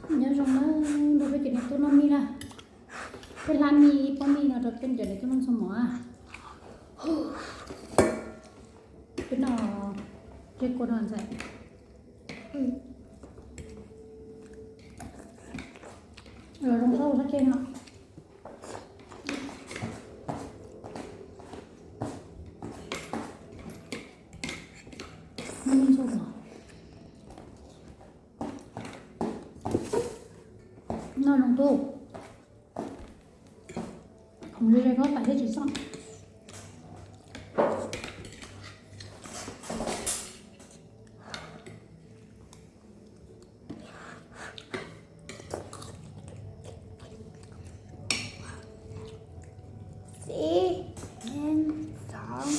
Nyob zoo na, nrog peb cov niam tub noj mij na. Peb hlab mij pob mij no rau peb cov niam tub noj ntxuag mov. Peb noj zeb kua no ntxhais. Los zoo sab sab kej no. Noj mij ntxuag mov. Noj zoo tub. Khoom ze ze koj tas thiab tsis txooj. Sib, ib, xav.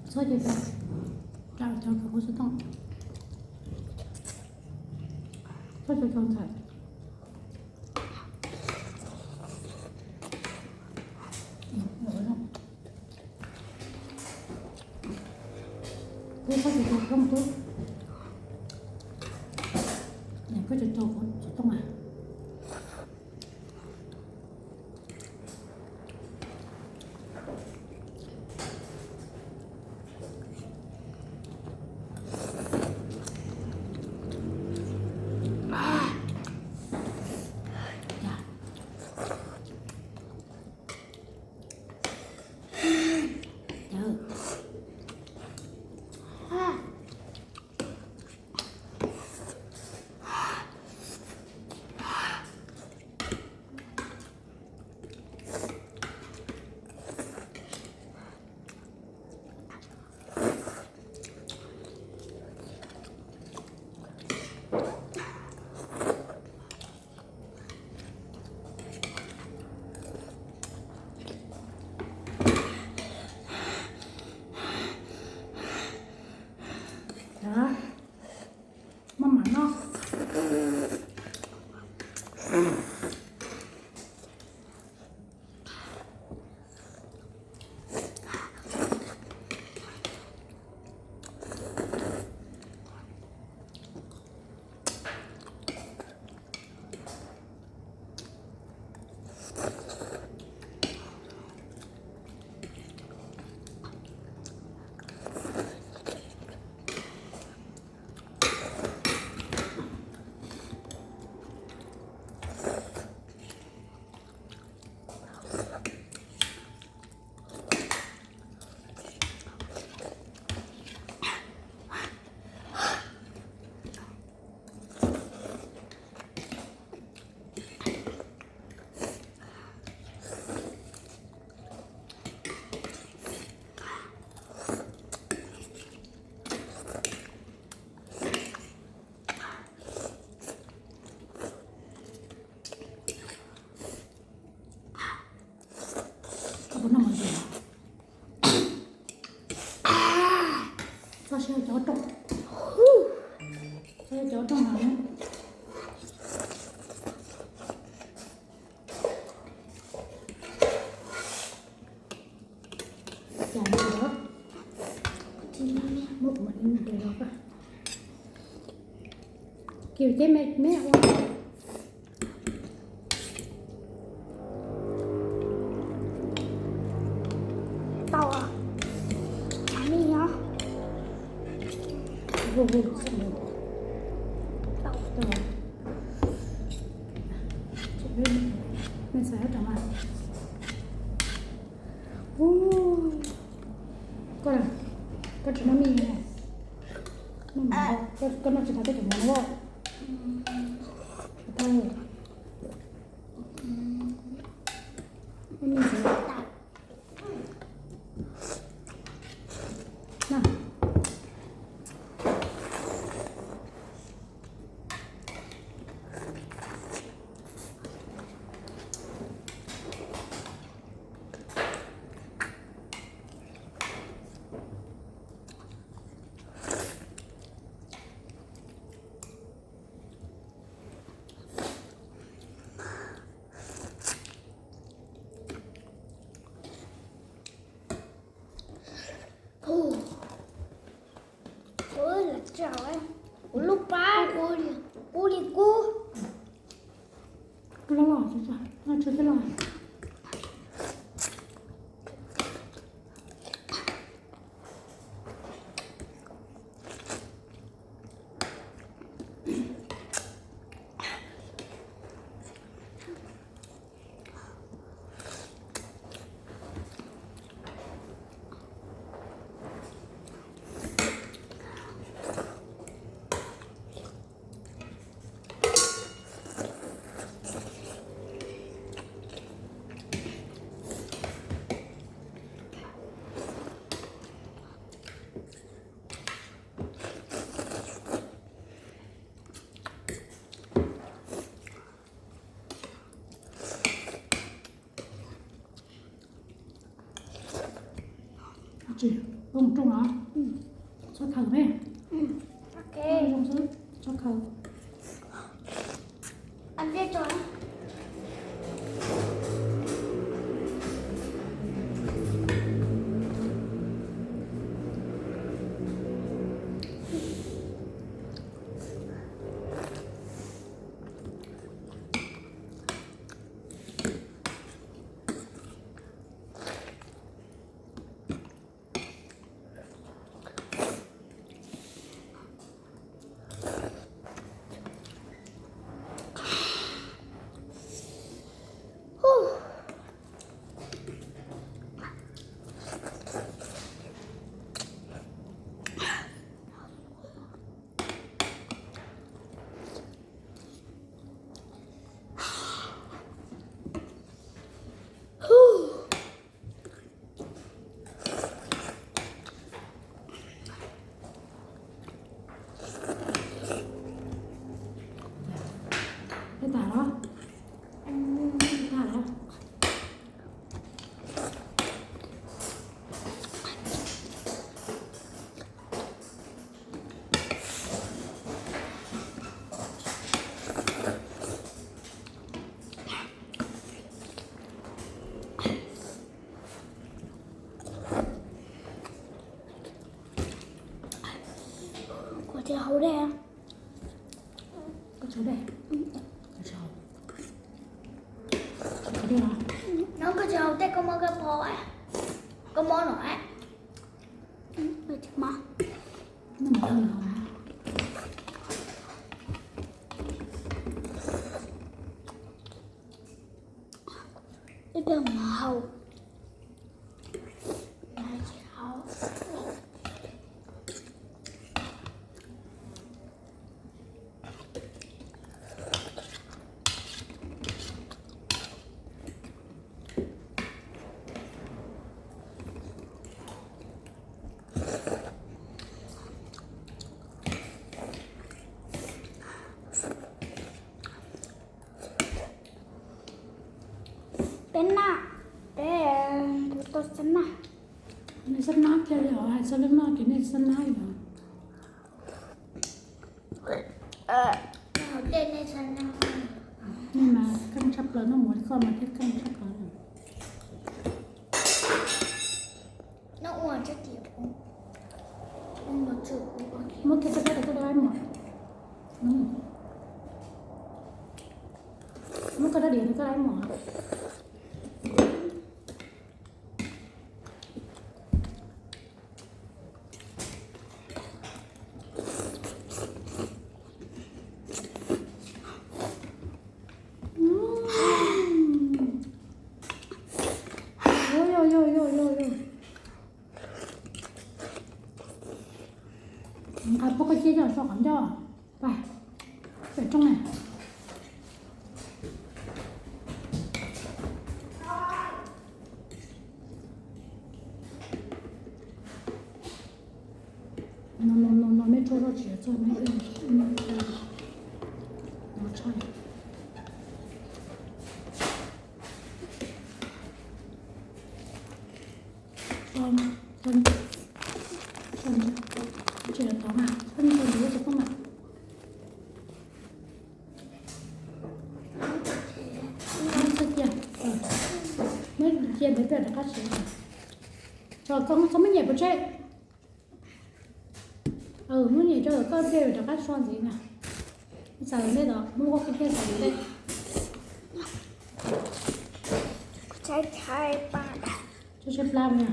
Txhob cov cov, rau cov cov kuv xov tooj. Txhob cov cov ntxhais. Tub txhob cov cov rooj tub. Koj cov cov kuv xov tooj a. Maj mam noj. Koj puas noj mov ntxuag? Txhob siab cov rooj. Txhob siab cov rooj no. Cas muab kuv mam li mus de los koj. Kiv ces me me ua. Tau, me nyob. Tau, tau. Mej xav rau mas. Ub, koj, koj tsis noj mij, koj noj tsis tau tej cov mov no. Tau, noj mij xwb. Kuv lub pab, kuv li kub. Loj loj, noj tsau thiab loj. Tsis, mus rooj los, txhob khaws ne. Zoo xwb, txhob khaws. Peb tas los? Peb tas los? Kuv tsis haus dej. Koj tsis haus dej? Koj tsis haus. Tsis haus dej los? No koj tsis haus dej, koj mob koj pho, koj mob no. Noj mov no. Ib pliag mus haus. Peb naj, peb, kuv tau xab naj. Nej xab naj kiag li os, hais txog lub noj ces nej xab naj li os. Nej mas keej tshaj plaws, noj mov li koj mas thiaj keej tshaj plaws. Muab kiag rau koj, rau koj dab mom. Muab koj dab diav rau koj dab mom. Tsuag tsis txog no, no tshaj. Tsis tau mas, tsis tau mas. Muab cia, muab cia ntawd rov qab siav. Tso koj txhob muab nyem pov tseg. Muab nyem rau koj ple rov qab so ntxiv na. Xav ntej tod, muab ua qhov tiaj xav ntej. Tshaib tshaib plab na.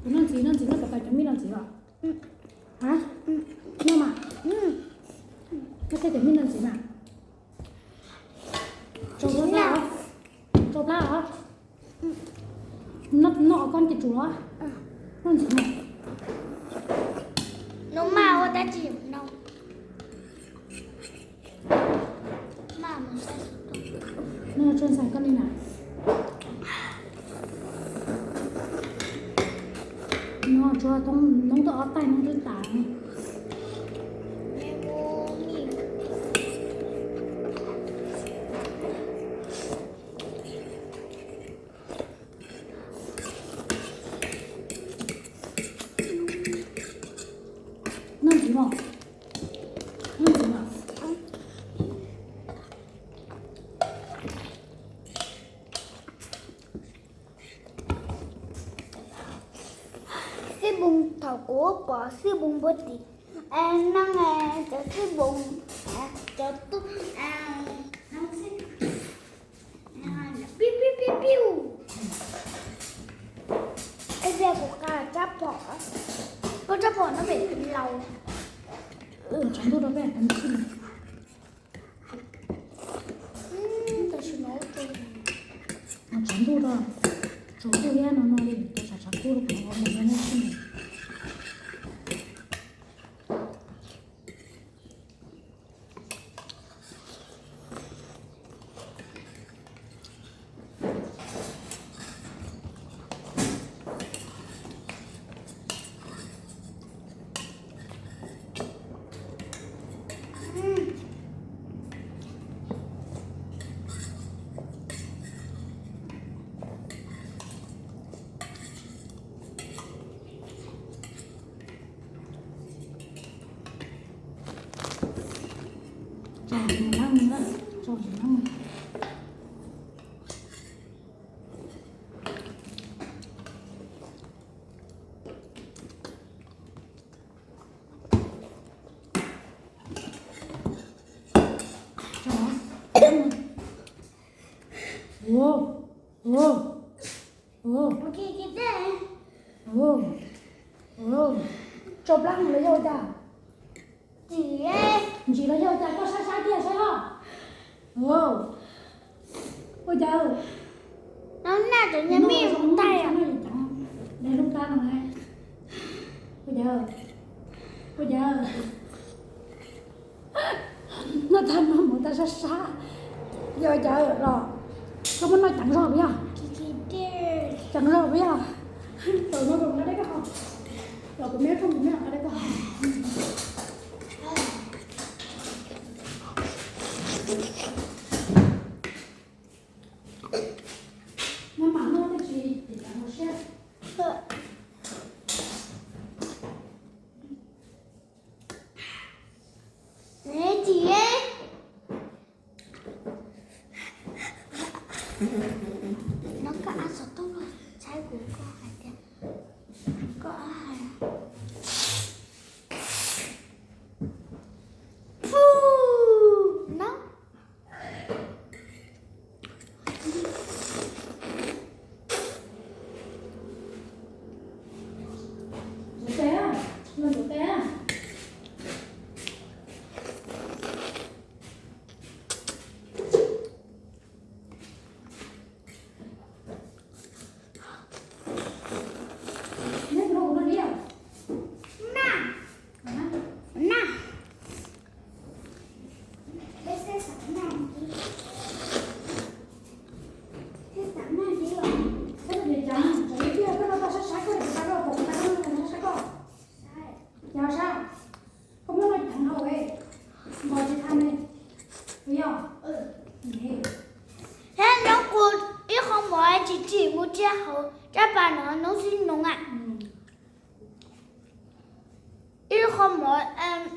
Noj ntxiv, noj ntxiv, noj puas tau cov mij no ntxiv os? Ha? Noj mas. Noj tej cov mij no ntxiv mas. Tsau plab os. Tsau plab os. Noj, noj koj cia tsum los. Noj ntxiv mas. Noj mas ua dab tsi noj? Noj tsuag ntxhais koj li na. Noj tsuag toob noob toj ob taig noob twb tas. Noj ntxiv mas. Noj ntxiv mas. Xib Npoo, thaum kuv pom Xib Npoo puag tim, neeg, cov Xib Npoo, cov tub, piu piu piu piu. Es tias kuv qa rab phom, koj rab phom no pem laus. Tshav ntuj rau peb tam sim. Tam sim no tshav ntuj rau, tshav ntuj thiab no no li, tshav tshav kub rau peb mus no sim. Tso mus lab, tso mus lab. Ua, ua, ua, ua, ua. Tsau plab los yog ua cas? Ntsim los yog ua cas, koj saib saib kiag saib os. Ua, ua cas? No na, cov nyuag mij mus tais. Ua cas? Ua cas? Noj tag no mus tau sab sab. Yog cas los koj muab noj ceev zog puas yog? Ceev zog puas yog? Tau no kuv nqa dej koj haus. Los kuv me rooj kuv me nqa dej koj haus. Maj mam noj thiaj tsis ceev siab. Tsis, no koj ab xov tooj los saib kuv, koj hais tias, koj ab hais.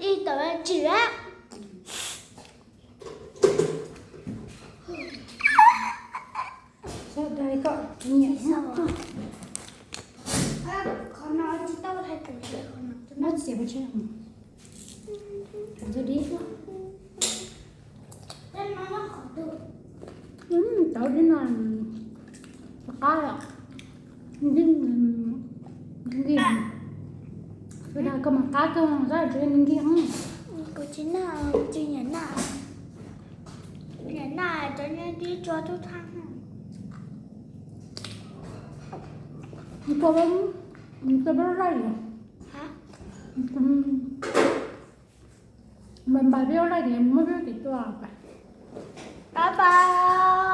Ib tau tsis a. Sawv daws kom nyiam. Qhov no tsis tau hais tias qhov no muab txiav pov tseg. Qhov twg dib. Tau dib no qab, dib nkig. Sawv daws koj mas qab kawg, zab tsis nkig. Kuv tsis noj, tsis nyiam noj. Nyiam noj cov nyob dib tsua tub thaj. Koj, koj peb laij, npais npais peb laij ces muab peb tim tua. Bye bye.